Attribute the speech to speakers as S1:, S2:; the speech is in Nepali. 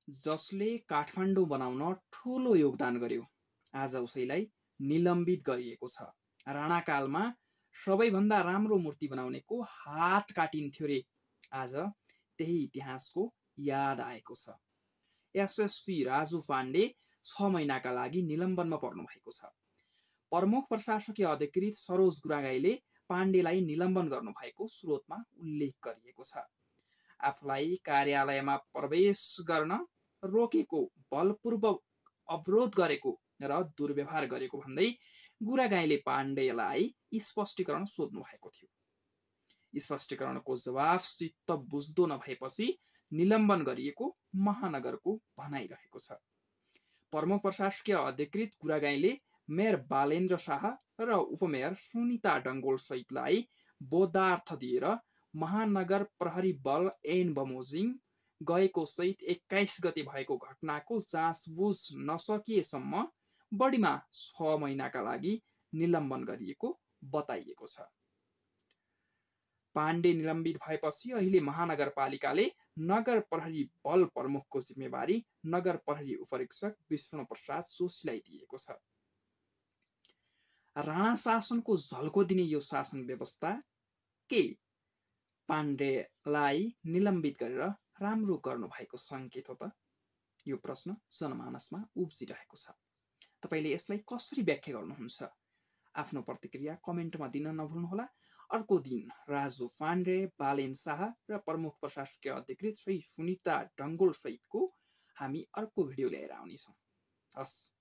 S1: जसले काठमाडौँ बनाउन ठूलो योगदान गर्यो, आज उसैलाई निलम्बित गरिएको छ। राणाकालमा सबैभन्दा राम्रो मूर्ति बनाउनेको हात काटिन्थ्यो रे, आज त्यही इतिहासको याद आएको छ। एसएसपी राजु पाण्डे 6 महिनाका लागि निलम्बनमा पर्नु भएको छ। प्रमुख प्रशासकीय अधिकृत सरोज गुरागाईले पाण्डेलाई निलम्बन गर्नु भएको स्रोतमा उल्लेख गरिएको छ। आफूलाई कार्यालयमा प्रवेश गर्न रोकेको, बलपूर्वक अवरोध गरेको र दुर्व्यवहार गरेको भन्दै गुरागाईले पाण्डेलाई स्पष्टीकरण सोध्नु भएको थियो। स्पष्टीकरणको जवाफ चित्त बुझ्दो नभएपछि निलम्बन गरिएको महानगरको भनाइरहेको छ। प्रमुख प्रशासकीय अधिकृत गुरागाईले मेयर बालेन्द्र शाह र उपमेयर सुनिता डङ्गोल सहितलाई बोधार्थ दिएर महानगर प्रहरी बल ऐन बमोजिम गएको सहित 21 गते भएको घटनाको जाँचबुझ नसकिएसम्म बढीमा 6 महिनाका लागि निलम्बन गरिएको बताइएको छ। पाण्डे निलम्बित भएपछि अहिले महानगरपालिकाले नगर प्रहरी बल प्रमुखको जिम्मेवारी नगर प्रहरी उपरीक्षक विष्णु प्रसाद जोशीलाई दिएको छ। राणा शासनको झल्को दिने यो शासन व्यवस्था के पाण्डेलाई निलम्बित गरेर राम्रो गर्नु भएको संकेत हो त? यो प्रश्न जनमानसमा उब्जिरहेको छ। तपाईले यसलाई कसरी व्याख्या गर्नुहुन्छ? आफ्नो प्रतिक्रिया कमेन्टमा दिन नभुल्नुहोला। अर्को दिन राजु पाण्डे, बालेन शाह र प्रमुख प्रशासकीय अधिकृत श्री सुनिता डङ्गोल सहितको हामी अर्को भिडियो लिएर आउनेछौँ। हस्।